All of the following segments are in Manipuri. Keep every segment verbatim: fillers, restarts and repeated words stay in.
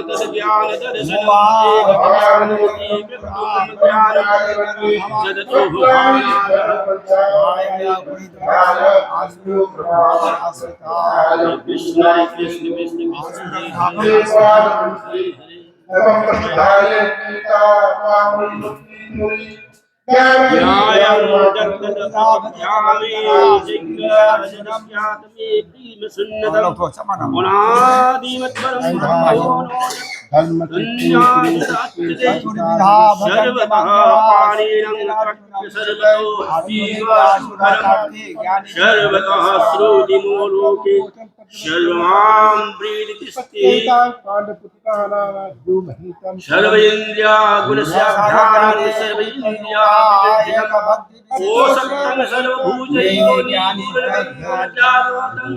तद्ज्ञानदर्शनम् एकविंशतिमन्त्रं ज्ञानमृतं जगतो विष्णु विष्णु विष्णु विष्णु। ध्यायामि जगदन्तकापद्यामे जैकाशनिष्यातमे प्रीमसन्नतम्। अनादिमत्परं ब्रह्मो नो सन्न्यासदात्तते। सर्वतः पाणिनं सर्वतो सर्वतः श्रोति मो लोके सर्वां प्रीतिस्ते। सर्वेन्द्रियागुणस्याभ्यानं सर्वेन्द्रियाभिवर्जितम्। ओसक्तं सर्वभूतहितो निर्गुणनिर्गुणजागोतं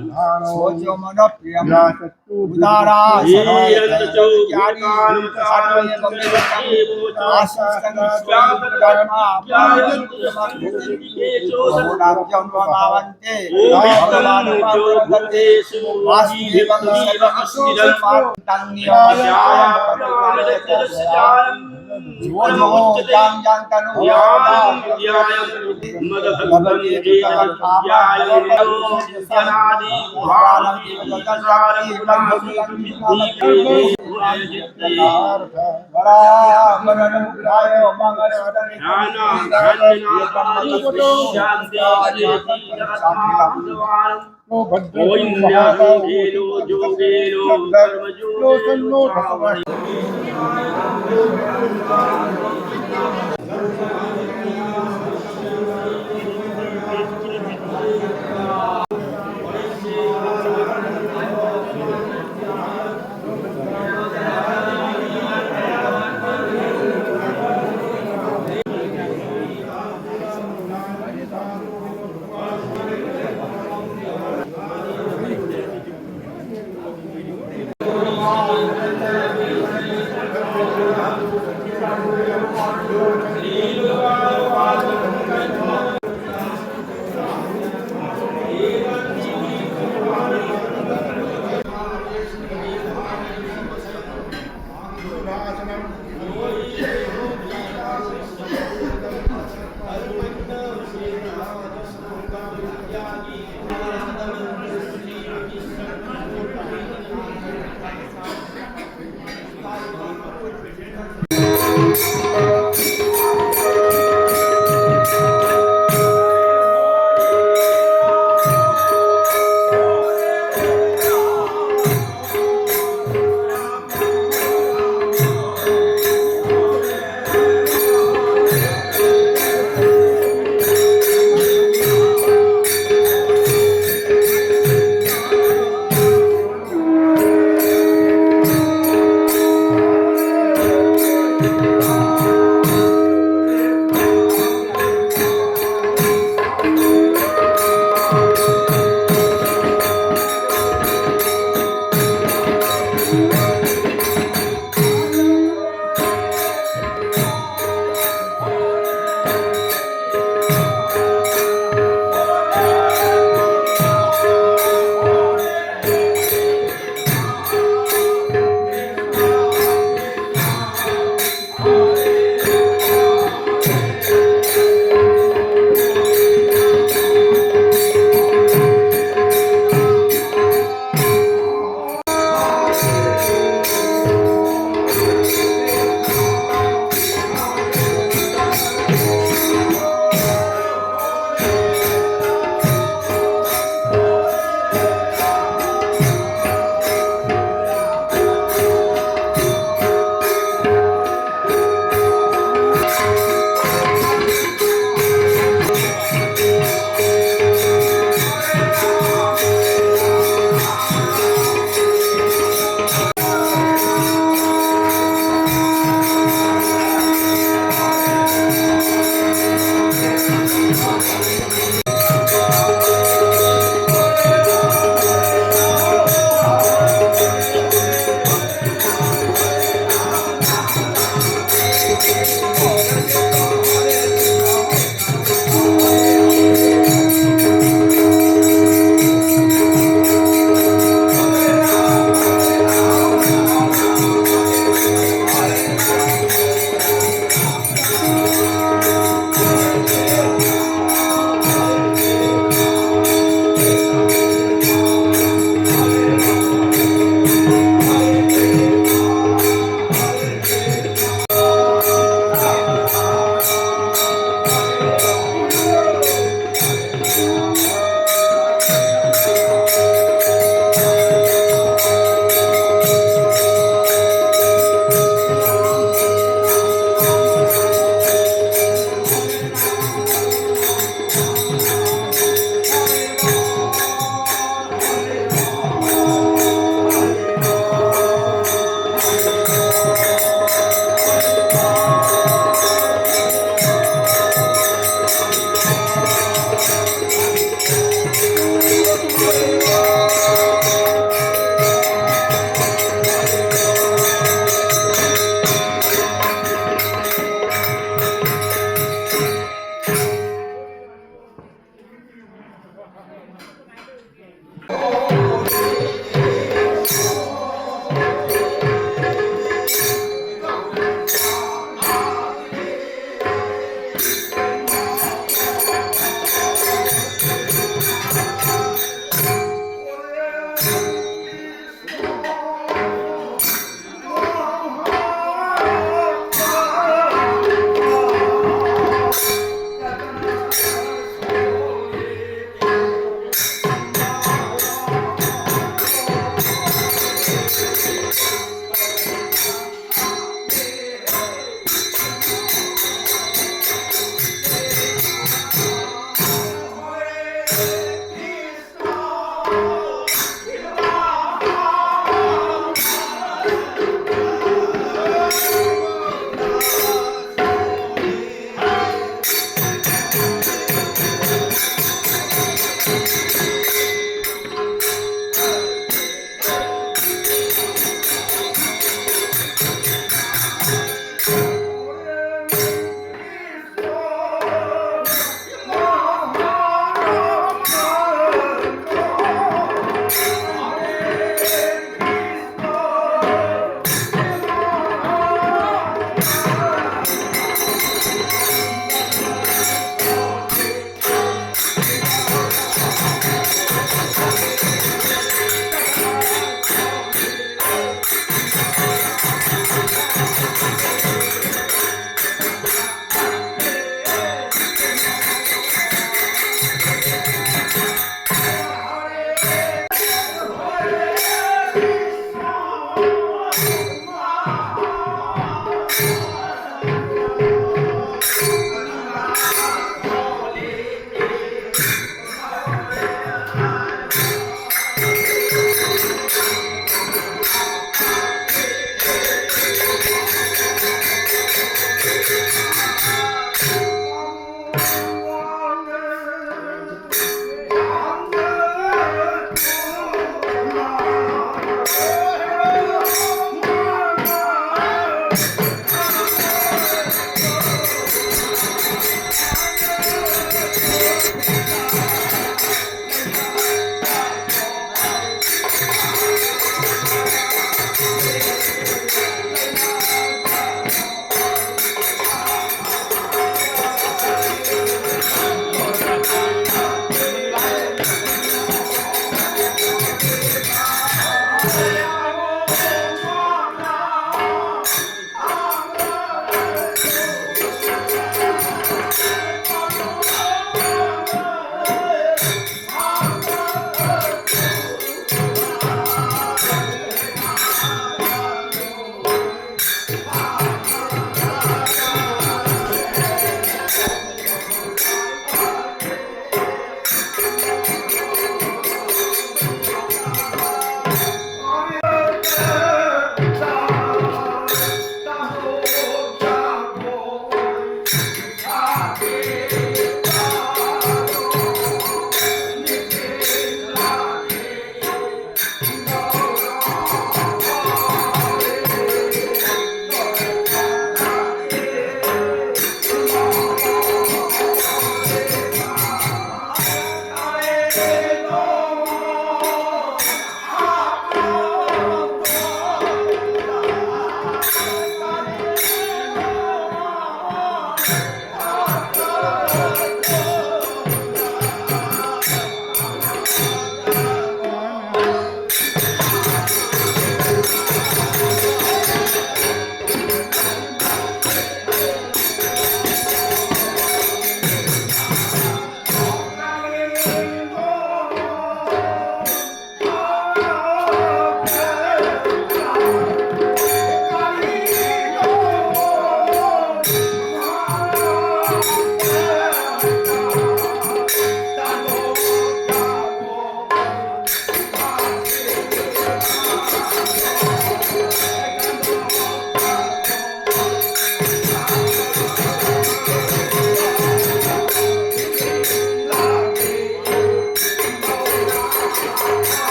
धीरन्तचोभितानमकालं सर्वदेवोचास्यन्त्यापदमभिज्ञायन्ति।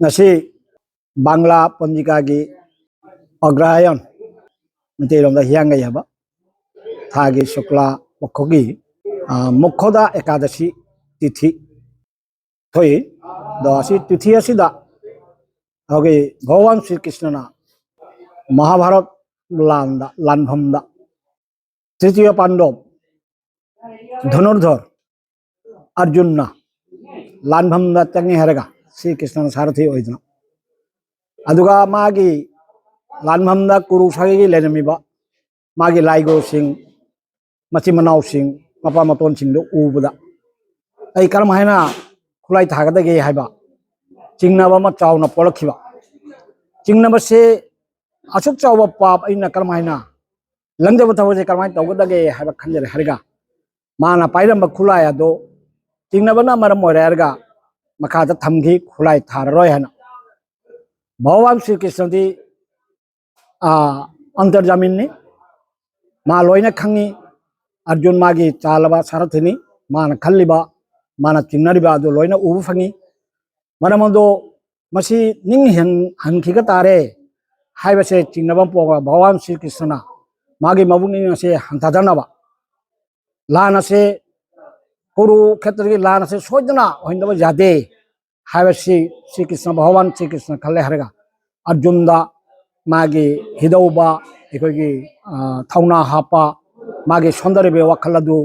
ꯉꯁꯤ ꯕꯪꯒ꯭ꯂꯥ ꯄꯟꯖꯤꯀꯥꯒꯤ ꯑꯒ꯭ꯔꯍꯥꯌꯟ, ꯃꯩꯇꯩꯂꯣꯟꯗ ꯍꯤꯌꯥꯡꯒꯩ ꯍꯥꯏꯕ, ꯊꯥꯒꯤ ꯁꯨꯀ꯭ꯂꯥ ꯄꯛꯈꯒꯤ, ꯑ, ꯃꯨꯈꯣꯗ ꯑꯦꯀꯥꯗꯁꯤ ꯇꯤꯊꯤ ꯊꯣꯛꯏ꯫ ꯑꯗꯣ ꯑꯁꯤ ꯇꯤꯊꯤ ꯑꯁꯤꯗ ꯑꯩꯈꯣꯏꯒꯤ ꯚꯒꯋꯥꯟ ꯁ꯭ꯔꯤ ꯀ꯭ꯔꯤꯁꯅꯅ ꯃꯍꯥꯚꯥꯔꯠ ꯂꯥꯟꯗ, ꯂꯥꯟꯐꯝꯗ ꯇ꯭ꯔꯤꯇꯤꯌ ꯄꯥꯟꯗꯕ ꯙꯅꯨꯔꯙꯔ ꯑꯔꯖꯨꯟꯅ ꯂꯥꯟꯐꯝꯗ ꯆꯪꯉꯦ ꯍꯥꯏꯔꯒ ꯁ꯭ꯔꯤ ꯀ꯭ꯔꯤꯁꯅꯅ ꯁꯥꯔꯊꯤ ꯑꯣꯏꯗꯨꯅ, ꯑꯗꯨꯒ ꯃꯥꯒꯤ ꯂꯥꯟꯐꯝꯗ ꯀꯨꯔꯨ ꯁꯥꯒꯩꯒꯤ ꯂꯩꯔꯝꯃꯤꯕ ꯃꯥꯒꯤ ꯂꯥꯏꯒꯨꯔꯨꯁꯤꯡ, ꯃꯆꯤꯟ ꯃꯅꯥꯎꯁꯤꯡ, ꯃꯄꯥ ꯃꯇꯣꯟꯁꯤꯡꯗꯨ ꯎꯕꯗ ꯑꯩ ꯀꯔꯝ ꯍꯥꯏꯅ ꯈꯨꯠꯂꯥꯏ ꯊꯥꯒꯗꯒꯦ ꯍꯥꯏꯕ ꯆꯤꯡꯅꯕ ꯑꯃ ꯆꯥꯎꯅ ꯄꯣꯛꯂꯛꯈꯤꯕ꯫ ꯆꯤꯡꯅꯕꯁꯦ, ꯑꯁꯨꯛ ꯆꯥꯎꯕ ꯄꯥꯞ ꯑꯩꯅ ꯀꯔꯝ ꯍꯥꯏꯅ, ꯂꯪꯗꯕ ꯊꯕꯛꯁꯦ ꯀꯔꯝꯍꯥꯏꯅ ꯇꯧꯒꯗꯒꯦ ꯍꯥꯏꯕ ꯈꯟꯖꯔꯦ ꯍꯥꯏꯔꯒ, ꯃꯥꯅ ꯄꯥꯏꯔꯝꯕ ꯈꯨꯠꯂꯥꯏ ꯑꯗꯨ ꯆꯤꯡꯅꯕꯅ ꯃꯔꯝ ꯑꯣꯏꯔꯦ ꯍꯥꯏꯔꯒ ꯃꯈꯥꯗ ꯊꯝꯈꯤ, ꯈꯨꯠꯂꯥꯏ ꯊꯥꯔꯔꯣꯏ ꯍꯥꯏꯅ꯫ ꯚꯒꯋꯥꯟ ꯁ꯭ꯔꯤ ꯀ꯭ꯔꯤꯁꯅꯗꯤ, ꯑꯥ, ꯑꯟꯇꯔꯖꯥꯃꯤꯟꯅꯤ, ꯃꯥ ꯂꯣꯏꯅ ꯈꯪꯉꯤ꯫ ꯑꯔꯖꯨꯟ ꯃꯥꯒꯤ ꯆꯥꯜꯂꯕ ꯁꯥꯔꯊꯤꯅꯤ, ꯃꯥꯅ ꯈꯜꯂꯤꯕ, ꯃꯥꯅ ꯆꯤꯡꯅꯔꯤꯕ ꯑꯗꯨ ꯂꯣꯏꯅ ꯎꯕ ꯐꯪꯉꯤ꯫ ꯃꯔꯝ ꯑꯗꯨ ꯃꯁꯤ ꯅꯤꯡ ꯍꯟ-, ꯍꯟꯈꯤꯒ ꯇꯥꯔꯦ ꯍꯥꯏꯕꯁꯦ ꯆꯤꯡꯅꯕ ꯑꯃ ꯄꯣꯛꯑꯒ ꯚꯒꯋꯥꯟ ꯁ꯭ꯔꯤ ꯀ꯭ꯔꯤꯁꯅꯅ ꯃꯥꯒꯤ ꯃꯕꯨꯛꯅꯤꯡ ꯑꯁꯦ ꯍꯟꯊꯗꯅꯕ, ꯂꯥꯟ ꯑꯁꯦ, ꯀꯨꯔꯨꯈꯦꯇ꯭ꯔꯒꯤ ꯂꯥꯟ ꯑꯁꯦ ꯁꯣꯏꯗꯅ ꯑꯣꯏꯍꯟꯗꯕ ꯌꯥꯗꯦ ꯍꯥꯏꯕꯁꯤ ꯁ꯭ꯔꯤ ꯀ꯭ꯔꯤꯁꯅ, ꯚꯒꯋꯥꯟ ꯁ꯭ꯔꯤ ꯀ꯭ꯔꯤꯁꯅ ꯈꯜꯂꯦ ꯍꯥꯏꯔꯒ ꯑꯔꯖꯨꯟꯗ ꯃꯥꯒꯤ ꯍꯤꯗꯧꯕ, ꯑꯩꯈꯣꯏꯒꯤ, ꯑ, ꯊꯧꯅꯥ ꯍꯥꯞꯄ, ꯃꯥꯒꯤ ꯁꯣꯟꯗꯔꯤꯕ ꯋꯥꯈꯜ ꯑꯗꯨ,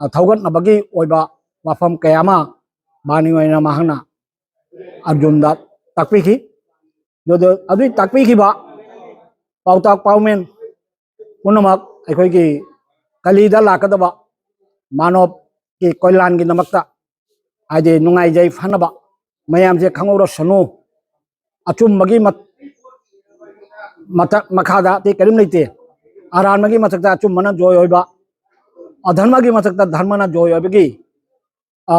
ꯑ, ꯊꯧꯒꯠꯅꯕꯒꯤ ꯑꯣꯏꯕ ꯋꯥꯐꯝ ꯀꯌꯥ ꯑꯃ ꯕꯥꯅꯤ ꯑꯣꯏꯅ ꯃꯍꯥꯛꯅ ꯑꯔꯖꯨꯟꯗ ꯇꯥꯛꯄꯤꯈꯤ꯫ ꯑꯗꯨꯗ ꯑꯗꯨꯒꯤ ꯇꯥꯛꯄꯤꯈꯤꯕ ꯄꯥꯎꯇꯥꯛ ꯄꯥꯎꯃꯦꯟ ꯄꯨꯝꯅꯃꯛ ꯑꯩꯈꯣꯏꯒꯤ ꯀꯂꯤꯗ ꯂꯥꯛꯀꯗꯕ ꯃꯥꯅꯕꯀꯤ ꯀꯣꯏꯂꯥꯟꯒꯤꯗꯃꯛꯇ, ꯍꯥꯏꯗꯤ ꯅꯨꯡꯉꯥꯏꯖꯩ ꯐꯅꯕ ꯃꯌꯥꯝꯁꯦ ꯈꯪꯍꯧꯔꯁꯅꯨ꯫ ꯑꯆꯨꯝꯕꯒꯤ ꯃꯠ-, ꯃꯊꯛ ꯃꯈꯥꯗ ꯑꯇꯩ ꯀꯔꯤꯝ ꯂꯩꯇꯦ꯫ ꯑꯔꯥꯟꯕꯒꯤ ꯃꯊꯛꯇ ꯑꯆꯨꯝꯕꯅ ꯖꯣꯏ ꯑꯣꯏꯕ, ꯑꯙꯔꯃꯒꯤ ꯃꯊꯛꯇ ꯙꯔꯃꯅ ꯖꯣꯏ ꯑꯣꯏꯕꯒꯤ, ꯑ,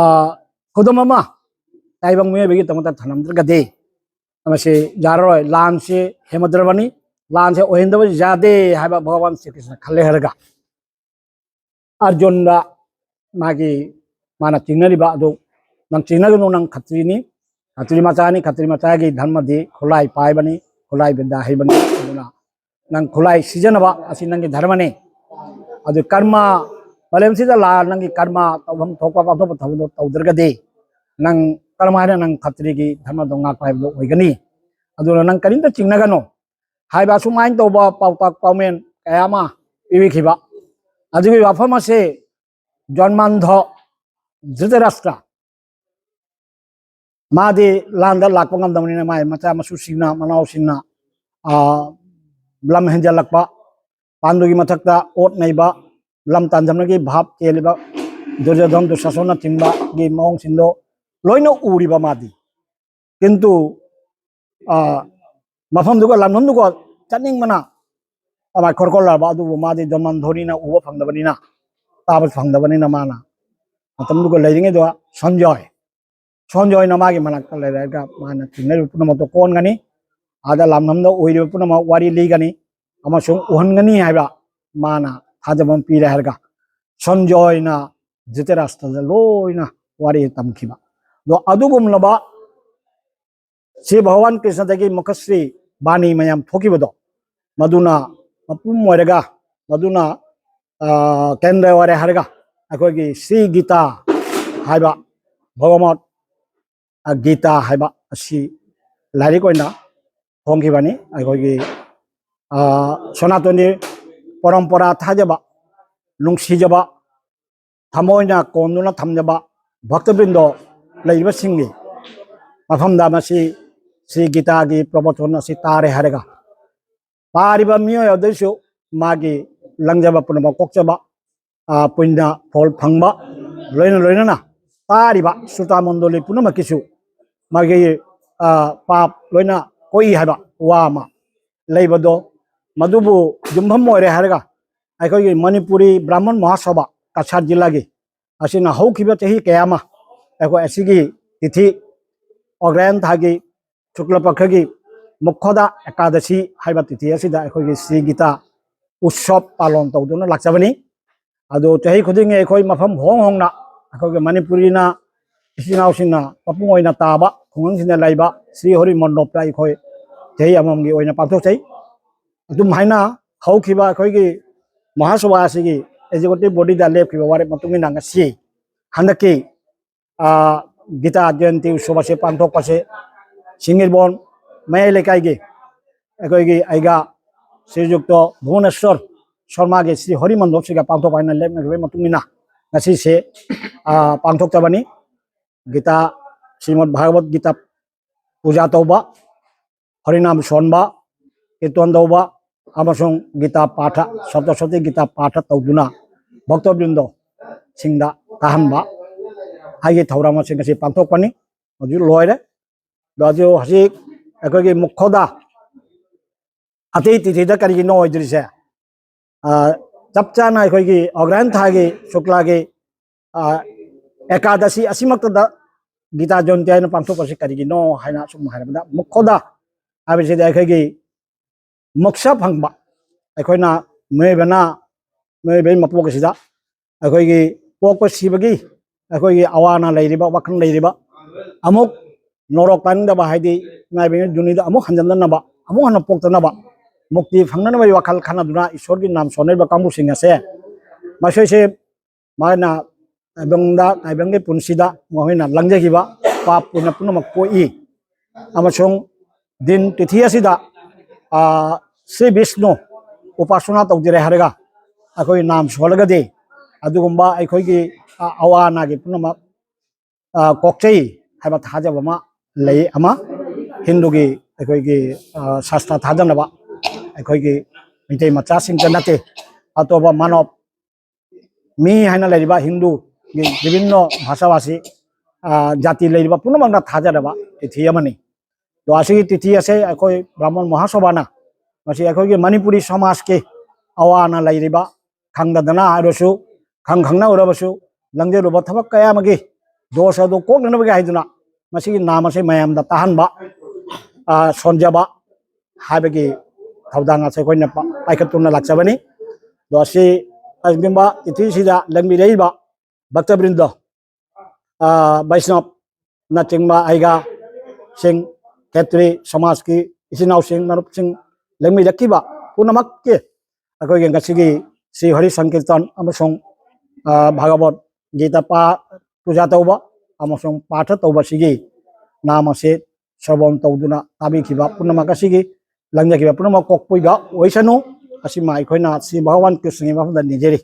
ꯈꯨꯗꯝ ꯑꯃ ꯇꯥꯏꯕꯪ ꯃꯤꯑꯣꯏꯕꯒꯤꯗꯃꯛꯇ ꯊꯝꯂꯝꯗ꯭ꯔꯒꯗꯤ ꯃꯁꯤ ꯌꯥꯔꯔꯣꯏ꯫ ꯂꯥꯟꯁꯤ ꯍꯦꯟꯃꯟꯗ꯭ꯔꯕꯅꯤ, ꯂꯥꯟꯁꯦ ꯑꯣꯏꯍꯟꯗꯕ ꯌꯥꯗꯦ ꯍꯥꯏꯕ ꯚꯒꯋꯥꯟ ꯁ꯭ꯔꯤ ꯀ꯭ꯔꯤꯁꯅ ꯈꯜꯂꯦ ꯍꯥꯏꯔꯒ ꯑꯔꯖꯨꯟꯗ ꯃꯥꯒꯤ ꯃꯥꯅ ꯆꯤꯡꯅꯔꯤꯕ ꯑꯗꯨ ꯅꯪ ꯆꯤꯡꯅꯒꯅꯨ, ꯅꯪ ꯈꯇ꯭ꯔꯤꯅꯤ, ꯈꯇ꯭ꯔꯤ ꯃꯆꯥꯅꯤ, ꯈꯇ꯭ꯔꯤ ꯃꯆꯥꯒꯤ ꯙꯔꯃꯗꯤ ꯈꯨꯠꯂꯥꯏ ꯄꯥꯏꯕꯅꯤ, ꯈꯨꯠꯂꯥꯏ ꯕꯤꯗ꯭ꯌꯥ ꯍꯩꯕꯅꯤ꯫ ꯑꯗꯨꯅ ꯅꯪ ꯈꯨꯠꯂꯥꯏ ꯁꯤꯖꯤꯟꯅꯕ ꯑꯁꯤ ꯅꯪꯒꯤ ꯙꯔꯃꯅꯤ꯫ ꯑꯗꯨ ꯀꯔꯃ, ꯃꯥꯂꯦꯝꯁꯤꯗ ꯂꯥꯛꯑ ꯅꯪꯒꯤ ꯀꯔꯃ ꯇꯧꯐꯝ ꯊꯣꯛꯄ ꯑꯇꯣꯞꯄ ꯊꯕꯛꯇꯣ ꯇꯧꯗ꯭ꯔꯒꯗꯤ ꯅꯪ ꯀꯔꯝꯍꯥꯏꯅ ꯅꯪ ꯈꯇ꯭ꯔꯤꯒꯤ ꯙꯔꯃꯗꯣ ꯉꯥꯛꯄ ꯍꯥꯏꯕꯗꯣ ꯑꯣꯏꯒꯅꯤ꯫ ꯑꯗꯨꯅ ꯅꯪ ꯀꯔꯤꯝꯇ ꯆꯤꯡꯅꯒꯅꯨ ꯍꯥꯏꯕ ꯑꯁꯨꯃꯥꯏꯅ ꯇꯧꯕ ꯄꯥꯎꯇꯥꯛ ꯄꯥꯎꯃꯦꯟ ꯀꯌꯥ ꯑꯃ ꯄꯤꯕꯤꯈꯤꯕ꯫ ꯑꯗꯨꯒꯤ ꯋꯥꯐꯝ ꯑꯁꯤ ꯖꯣꯟꯃꯥꯟꯙꯣ ꯙ꯭ꯔꯤꯇꯔꯥꯁꯇ꯭ꯔ, ꯃꯥꯗꯤ ꯂꯥꯟꯗ ꯂꯥꯛꯄ ꯉꯝꯗꯕꯅꯤꯅ ꯃꯥꯏ ꯃꯆꯥ ꯃꯁꯨꯁꯤꯡꯅ, ꯃꯅꯥꯎꯁꯤꯡꯅ, ꯑꯥ, ꯂꯝ ꯍꯦꯟꯖꯜꯂꯛꯄ, ꯄꯥꯟꯗꯨꯒꯤ ꯃꯊꯛꯇ ꯑꯣꯠ ꯅꯩꯕ, ꯂꯝ ꯇꯥꯟꯖꯟꯕꯒꯤ ꯚꯥꯞ ꯆꯦꯜꯂꯤꯕ ꯗꯨꯔꯖꯣꯙꯟ, ꯗꯨꯁꯥꯁꯟꯅꯆꯤꯡꯕꯒꯤ ꯃꯑꯣꯡꯁꯤꯡꯗꯣ ꯂꯣꯏꯅ ꯎꯔꯤꯕ ꯃꯥꯗꯤ꯫ ꯀꯤꯟꯇꯨ, ꯑꯥ, ꯃꯐꯝꯗꯨꯒ ꯂꯝꯗꯝꯗꯨꯒ ꯆꯠꯅꯤꯡꯕꯅ ꯑꯃꯥꯏ ꯈꯣꯔꯀꯣꯜꯂꯕ, ꯑꯗꯨꯕꯨ ꯃꯥꯗꯤ ꯖꯣꯟꯃꯥꯟꯙꯣꯅꯤꯅ ꯎꯕ ꯐꯪꯗꯕꯅꯤꯅ, ꯇꯥꯕ ꯐꯪꯗꯕꯅꯤꯅ ꯃꯥꯅ ꯃꯇꯝꯗꯨꯒ ꯂꯩꯔꯤꯉꯩꯗ ꯁꯟꯖꯣꯏ, ꯁꯟꯖꯣꯏꯅ ꯃꯥꯒꯤ ꯃꯅꯥꯛꯇ ꯂꯩꯔꯒ ꯃꯥꯅ ꯊꯦꯡꯅꯔꯤꯕ ꯄꯨꯝꯅꯃꯛꯇꯣ ꯀꯣꯟꯒꯅꯤ, ꯑꯥꯗ ꯂꯝꯗꯝꯗ ꯑꯣꯏꯔꯤꯕ ꯄꯨꯝꯅꯃꯛ ꯋꯥꯔꯤ ꯂꯤꯒꯅꯤ ꯑꯃꯁꯨꯡ ꯎꯍꯟꯒꯅꯤ ꯍꯥꯏꯕ ꯃꯥꯅ ꯊꯥꯖꯕ ꯑꯃ ꯄꯤꯔꯦ ꯍꯥꯏꯔꯒ ꯁꯟꯖꯣꯏꯅ ꯙ꯭ꯔꯤꯇꯔꯥꯁꯇ꯭ꯔꯗ ꯂꯣꯏꯅ ꯋꯥꯔꯤ ꯇꯝꯈꯤꯕ꯫ ꯑꯗꯣ ꯑꯗꯨꯒꯨꯝꯂꯕ ꯁ꯭ꯔꯤ ꯚꯒꯋꯥꯟ ꯀ꯭ꯔꯤꯁꯅꯗꯒꯤ ꯃꯨꯈꯁ꯭ꯔꯤ ꯕꯥꯅꯤ ꯃꯌꯥꯝ ꯊꯣꯛꯈꯤꯕꯗꯣ, ꯃꯗꯨꯅ ꯃꯄꯨꯝ ꯑꯣꯏꯔꯒ, ꯃꯗꯨꯅ, ꯑ, ꯀꯦꯟꯗ꯭ꯔ ꯑꯣꯏꯔꯦ ꯍꯥꯏꯔꯒ ꯑꯩꯈꯣꯏꯒꯤ ꯁ꯭ꯔꯤ ꯒꯤꯇꯥ ꯍꯥꯏꯕ, ꯚꯒꯋꯠ, ꯑ, ꯒꯤꯇꯥ ꯍꯥꯏꯕ ꯑꯁꯤ ꯂꯥꯏꯔꯤꯛ ꯑꯣꯏꯅ ꯐꯣꯡꯈꯤꯕꯅꯤ꯫ ꯑꯩꯈꯣꯏꯒꯤ, ꯑ, ꯁꯅꯥꯇꯅꯤ ꯄꯔꯝꯄꯔꯥ ꯊꯥꯖꯕ, ꯅꯨꯡꯁꯤꯖꯕ, ꯊꯃꯣꯏꯅ ꯀꯣꯟꯗꯨꯅ ꯊꯝꯖꯕ ꯚꯛꯇꯕ꯭ꯔꯤꯟꯗꯣ ꯂꯩꯔꯤꯕꯁꯤꯡꯒꯤ ꯃꯐꯝꯗ ꯃꯁꯤ ꯁ꯭ꯔꯤ ꯒꯤꯇꯥꯒꯤ ꯄ꯭ꯔꯕꯆꯟ ꯑꯁꯤ ꯇꯥꯔꯦ ꯍꯥꯏꯔꯒ ꯄꯥꯔꯤꯕ ꯃꯤꯑꯣꯏ ꯑꯗꯨꯁꯨ ꯃꯥꯒꯤ ꯂꯪꯖꯕ ꯄꯨꯝꯅꯃꯛ ꯀꯣꯛꯆꯕ, ꯑ, ꯄꯨꯟꯅ ꯐꯣꯜ ꯐꯪꯕ, ꯂꯣꯏꯅ ꯂꯣꯏꯅꯅ ꯇꯥꯔꯤꯕ ꯁ꯭ꯔꯣꯇꯥ ꯃꯟꯗꯣꯂꯤ ꯄꯨꯝꯅꯃꯛꯀꯤꯁꯨ ꯃꯥꯒꯤ, ꯑ, ꯄꯥꯞ ꯂꯣꯏꯅ ꯀꯣꯛꯏ ꯍꯥꯏꯕ ꯋꯥ ꯑꯃ ꯂꯩꯕꯗꯣ, ꯃꯗꯨꯕꯨ ꯌꯨꯝꯐꯝ ꯑꯣꯏꯔꯦ ꯍꯥꯏꯔꯒ ꯑꯩꯈꯣꯏꯒꯤ ꯃꯅꯤꯄꯨꯔꯤ ꯕ꯭ꯔꯥꯍꯃꯟ ꯃꯍꯥꯁꯚꯥ ꯀꯁꯥꯔ ꯖꯤꯂꯥꯒꯤ ꯑꯁꯤꯅ ꯍꯧꯈꯤꯕ ꯆꯍꯤ ꯀꯌꯥ ꯑꯃ ꯑꯩꯈꯣꯏ ꯑꯁꯤꯒꯤ ꯇꯤꯊꯤ ꯑꯣꯒ꯭ꯔꯥꯌꯟ ꯊꯥꯒꯤ ꯁꯨꯀ꯭ꯂ ꯄꯛꯈꯒꯤ ꯃꯨꯈꯣꯗꯥ ꯑꯦꯀꯥꯗꯁꯤ ꯍꯥꯏꯕ ꯇꯤꯊꯤ ꯑꯁꯤꯗ ꯑꯩꯈꯣꯏꯒꯤ ꯁ꯭ꯔꯤ ꯒꯤꯇꯥ ꯎꯠꯁꯕ ꯄꯥꯂꯣꯟ ꯇꯧꯗꯨꯅ ꯂꯥꯛꯆꯕꯅꯤ꯫ ꯑꯗꯨ ꯆꯍꯤ ꯈꯨꯗꯤꯡꯒꯤ ꯑꯩꯈꯣꯏ ꯃꯐꯝ ꯍꯣꯡ ꯍꯣꯡꯅ ꯑꯩꯈꯣꯏꯒꯤ ꯃꯅꯤꯄꯨꯔꯤꯅ ꯏꯆꯤꯟ ꯏꯅꯥꯎꯁꯤꯡꯅ ꯃꯄꯨꯡ ꯑꯣꯏꯅ ꯇꯥꯕ ꯈꯨꯡꯒꯪꯁꯤꯡꯗ ꯂꯩꯕ ꯁ꯭ꯔꯤ ꯍꯣꯔꯤ ꯃꯟꯗꯣꯞꯇ ꯑꯩꯈꯣꯏ ꯆꯍꯤ ꯑꯃꯃꯝꯒꯤ ꯑꯣꯏꯅ ꯄꯥꯡꯊꯣꯛꯆꯩ꯫ ꯑꯗꯨꯝ ꯍꯥꯏꯅ ꯍꯧꯈꯤꯕ ꯑꯩꯈꯣꯏꯒꯤ ꯃꯍꯥꯁꯚꯥ ꯑꯁꯤꯒꯤ ꯑꯦꯛꯖꯤꯀ꯭ꯌꯨꯇꯤꯚ ꯕꯣꯗꯤꯗ ꯂꯦꯞꯈꯤꯕ ꯋꯥꯔꯦꯞ ꯃꯇꯨꯡ ꯏꯟꯅ ꯉꯁꯤ ꯍꯟꯗꯛꯀꯤ, ꯑ, ꯒꯤꯇꯥ ꯖꯌꯟꯇꯤ ꯎꯠꯁꯕ ꯑꯁꯤ ꯄꯥꯡꯊꯣꯛꯄꯁꯦ ꯁꯤꯡꯒꯤꯜꯕꯣꯟ ꯃꯌꯥꯏ ꯂꯩꯀꯥꯏꯒꯤ ꯑꯩꯈꯣꯏꯒꯤ ꯑꯩꯒꯥ ꯁ꯭ꯔꯤꯖꯨꯛꯇ ꯚꯨꯕꯅꯦꯁ꯭ꯋꯔ ꯁꯔꯃꯥꯒꯤ ꯁ꯭ꯔꯤ ꯍꯣꯔꯤ ꯃꯟꯗꯣꯞꯁꯤꯒ ꯄꯥꯡꯊꯣꯛꯄ ꯍꯥꯏꯅ ꯂꯦꯞꯅꯈꯤꯕꯒꯤ ꯃꯇꯨꯡ ꯏꯟꯅ ꯉꯁꯤꯁꯦ, ꯑ, ꯄꯥꯡꯊꯣꯛꯆꯕꯅꯤ꯫ ꯒꯤꯇꯥ, ꯁ꯭ꯔꯤꯃꯗ ꯚꯥꯒꯕꯠ ꯒꯤꯇꯥ ꯄꯨꯖꯥ ꯇꯧꯕ, ꯍꯔꯤꯅꯥꯝ ꯁꯣꯟꯕ, ꯀꯤꯔꯇꯣꯟ ꯇꯧꯕ ꯑꯃꯁꯨꯡ ꯒꯤꯇꯥ ꯄꯥꯊ, ꯁꯞꯇꯁꯇꯤ ꯒꯤꯇꯥ ꯄꯥꯊ ꯇꯧꯗꯨꯅ ꯚꯛꯇꯕ꯭ꯔꯤꯟꯗꯣꯁꯤꯡꯗ ꯇꯥꯍꯟꯕ ꯍꯥꯏꯒꯤ ꯊꯧꯔꯝ ꯑꯁꯤ ꯉꯁꯤ ꯄꯥꯡꯊꯣꯛꯄꯅꯤ꯫ ꯍꯧꯖꯤꯛ ꯂꯣꯏꯔꯦ꯫ ꯑꯗꯣ ꯍꯧꯖꯤꯛ, ꯍꯧꯖꯤꯛ ꯑꯩꯈꯣꯏꯒꯤ ꯃꯨꯈꯣꯗ ꯑꯇꯩ ꯇꯤꯊꯤꯗ ꯀꯔꯤꯒꯤꯅꯣ ꯑꯣꯏꯗ꯭ꯔꯤꯁꯦ? ꯑ, ꯆꯞ ꯆꯥꯅ ꯑꯩꯈꯣꯏꯒꯤ ꯑꯒ꯭ꯔꯍꯟ ꯊꯥꯒꯤ ꯁꯨꯛꯂꯥꯒꯤ, ꯑ, ꯑꯦꯀꯥꯗꯁꯤ ꯑꯁꯤꯃꯛꯇꯗ ꯒꯤꯇꯥ ꯖꯌꯟꯇꯤ ꯍꯥꯏꯅ ꯄꯥꯡꯊꯣꯛꯄꯁꯤ ꯀꯔꯤꯒꯤꯅꯣ ꯍꯥꯏꯅ ꯁꯨꯝ ꯍꯥꯏꯔꯕꯗ, ꯃꯨꯈꯣꯗ ꯍꯥꯏꯕꯁꯤꯗꯤ ꯑꯩꯈꯣꯏꯒꯤ ꯃꯣꯛꯁ ꯐꯪꯕ, ꯑꯩꯈꯣꯏꯅ ꯃꯤꯑꯣꯏꯕꯅ, ꯃꯤꯑꯣꯏꯕꯒꯤ ꯃꯄꯣꯛ ꯑꯁꯤꯗ ꯑꯩꯈꯣꯏꯒꯤ ꯄꯣꯛꯄ ꯁꯤꯕꯒꯤ ꯑꯩꯈꯣꯏꯒꯤ ꯑꯋꯥ ꯑꯅꯥ ꯂꯩꯔꯤꯕ, ꯋꯥꯈꯜ ꯂꯩꯔꯤꯕ, ꯑꯃꯨꯛ ꯅꯣꯔꯣꯛ ꯇꯥꯅꯤꯡꯗꯕ, ꯍꯥꯏꯗꯤ ꯏꯃꯥ ꯏꯕꯦꯝꯃ ꯗꯨꯅꯤꯗ ꯑꯃꯨꯛ ꯍꯟꯖꯤꯟꯗꯅꯕ, ꯑꯃꯨꯛ ꯍꯟꯅ ꯄꯣꯛꯇꯅꯕ, ꯃꯨꯛꯇꯤ ꯐꯪꯅꯅꯕꯒꯤ ꯋꯥꯈꯜ ꯈꯟꯅꯗꯨꯅ ꯏꯁꯣꯔꯒꯤ ꯅꯥꯝ ꯁꯣꯟꯅꯔꯤꯕ ꯀꯥꯡꯕꯨꯁꯤꯡ ꯑꯁꯦ, ꯃꯁꯣꯏꯁꯦ ꯃꯥꯅ ꯇꯥꯏꯕꯪꯗ, ꯇꯥꯏꯕꯪꯒꯤ ꯄꯨꯟꯁꯤꯗ ꯃꯈꯣꯏꯅ ꯂꯪꯖꯈꯤꯕ ꯄꯥꯞ ꯄꯨꯝꯅ ꯄꯨꯝꯅꯃꯛ ꯀꯣꯛꯏ꯫ ꯑꯃꯁꯨꯡ ꯗꯤꯟ ꯇꯤꯊꯤ ꯑꯁꯤꯗ, ꯑ, ꯁ꯭ꯔꯤ ꯕꯤꯁꯅꯨ ꯎꯄꯥꯁꯅꯥ ꯇꯧꯖꯔꯦ ꯍꯥꯏꯔꯒ ꯑꯩꯈꯣꯏ ꯅꯥꯝ ꯁꯣꯜꯂꯒꯗꯤ ꯑꯗꯨꯒꯨꯝꯕ ꯑꯩꯈꯣꯏꯒꯤ, ꯑ, ꯑꯋꯥ ꯑꯅꯥꯒꯤ ꯄꯨꯝꯅꯃꯛ, ꯑ, ꯀꯣꯛꯆꯩ ꯍꯥꯏꯕ ꯊꯥꯖꯕ ꯑꯃ ꯂꯩ꯫ ꯑꯃ ꯍꯤꯟꯗꯨꯒꯤ ꯑꯩꯈꯣꯏꯒꯤ, ꯑ, ꯁꯥꯁꯇ꯭ꯔ ꯊꯥꯖꯅꯕ ꯑꯩꯈꯣꯏꯒꯤ ꯃꯩꯇꯩ ꯃꯆꯥꯁꯤꯡꯇ ꯅꯠꯇꯦ, ꯑꯇꯣꯞꯄ ꯃꯥꯅꯕ ꯃꯤ ꯍꯥꯏꯅ ꯂꯩꯔꯤꯕ ꯍꯤꯟꯗꯨꯒꯤ ꯕꯤꯚꯤꯟꯅ ꯚꯥꯁꯥ ꯚꯥꯁꯤ, ꯑ, ꯖꯥꯇꯤ ꯂꯩꯔꯤꯕ ꯄꯨꯝꯅꯃꯛꯅ ꯊꯥꯖꯔꯕ ꯇꯤꯊꯤ ꯑꯃꯅꯤ꯫ ꯑꯗꯣ ꯑꯁꯤꯒꯤ ꯇꯤꯊꯤ ꯑꯁꯦ ꯑꯩꯈꯣꯏ ꯕ꯭ꯔꯥꯍꯃꯟ ꯃꯍꯥꯁꯚꯥꯅ ꯃꯁꯤ ꯑꯩꯈꯣꯏꯒꯤ ꯃꯅꯤꯄꯨꯔꯤ ꯁꯃꯥꯖꯀꯤ ꯑꯋꯥ ꯑꯅꯥ ꯂꯩꯔꯤꯕ, ꯈꯪꯗꯗꯅ ꯍꯥꯏꯔꯁꯨ, ꯈꯪ ꯈꯪꯅ ꯑꯣꯏꯔꯕꯁꯨ, ꯂꯪꯖꯔꯨꯕ ꯊꯕꯛ ꯀꯌꯥ ꯑꯃꯒꯤ ꯗꯣꯁ ꯑꯗꯨ ꯀꯣꯛꯅꯅꯕꯒꯤ ꯍꯥꯏꯗꯨꯅ ꯃꯁꯤꯒꯤ ꯅꯥꯝ ꯑꯁꯤ ꯃꯌꯥꯝꯗ ꯇꯥꯍꯟꯕ, ꯑ, ꯁꯣꯟꯖꯕ ꯍꯥꯏꯕꯒꯤ ꯊꯧꯗꯥꯡ ꯑꯁꯤ ꯑꯩꯈꯣꯏꯅ ꯄꯥ-, ꯄꯥꯏꯈꯠꯇꯨꯅ ꯂꯥꯛꯆꯕꯅꯤ꯫ ꯑꯗꯣ ꯑꯁꯤ ꯀꯔꯤꯒꯨꯝꯕ ꯇꯤꯊꯤꯁꯤꯗ ꯂꯦꯡꯕꯤꯔꯛꯏꯕ ꯚꯛꯇꯕ꯭ꯔꯤꯟꯗ, ꯕꯩꯁꯅꯕꯅꯆꯤꯡꯕ ꯑꯩꯒ ꯁꯤꯡ, ꯈꯦꯇ꯭ꯔꯤ ꯁꯃꯥꯖꯀꯤ ꯏꯆꯤꯟ ꯏꯅꯥꯎꯁꯤꯡ, ꯃꯔꯨꯞꯁꯤꯡ, ꯂꯦꯡꯃꯤꯔꯛꯈꯤꯕ ꯄꯨꯝꯅꯃꯛꯀꯤ ꯑꯩꯈꯣꯏꯒꯤ ꯉꯁꯤꯒꯤ ꯁ꯭ꯔꯤ ꯍꯔꯤ ꯁꯪꯀꯤꯔꯇꯟ ꯑꯃꯁꯨꯡ ꯚꯥꯒꯕꯠ ꯒꯤꯇꯥ ꯄꯨꯖꯥ ꯇꯧꯕ ꯑꯃꯁꯨꯡ ꯄꯥꯊ ꯇꯧꯕꯁꯤꯒꯤ ꯅꯥꯝ ꯑꯁꯤ ꯁ꯭ꯔꯕꯣꯟ ꯇꯧꯗꯨꯅ ꯇꯥꯕꯤꯈꯤꯕ ꯄꯨꯝꯅꯃꯛ ꯑꯁꯤꯒꯤ ꯂꯪꯖꯈꯤꯕ ꯄꯨꯝꯅꯃꯛ ꯀꯣꯛꯄꯤꯕ ꯑꯣꯏꯁꯅꯨ꯫ ꯑꯁꯤꯃ ꯑꯩꯈꯣꯏꯅ ꯁ꯭ꯔꯤ ꯚꯒꯋꯥꯟ ꯀ꯭ꯔꯤꯁꯅꯒꯤ ꯃꯐꯝꯗ ꯅꯤꯖꯔꯤ꯫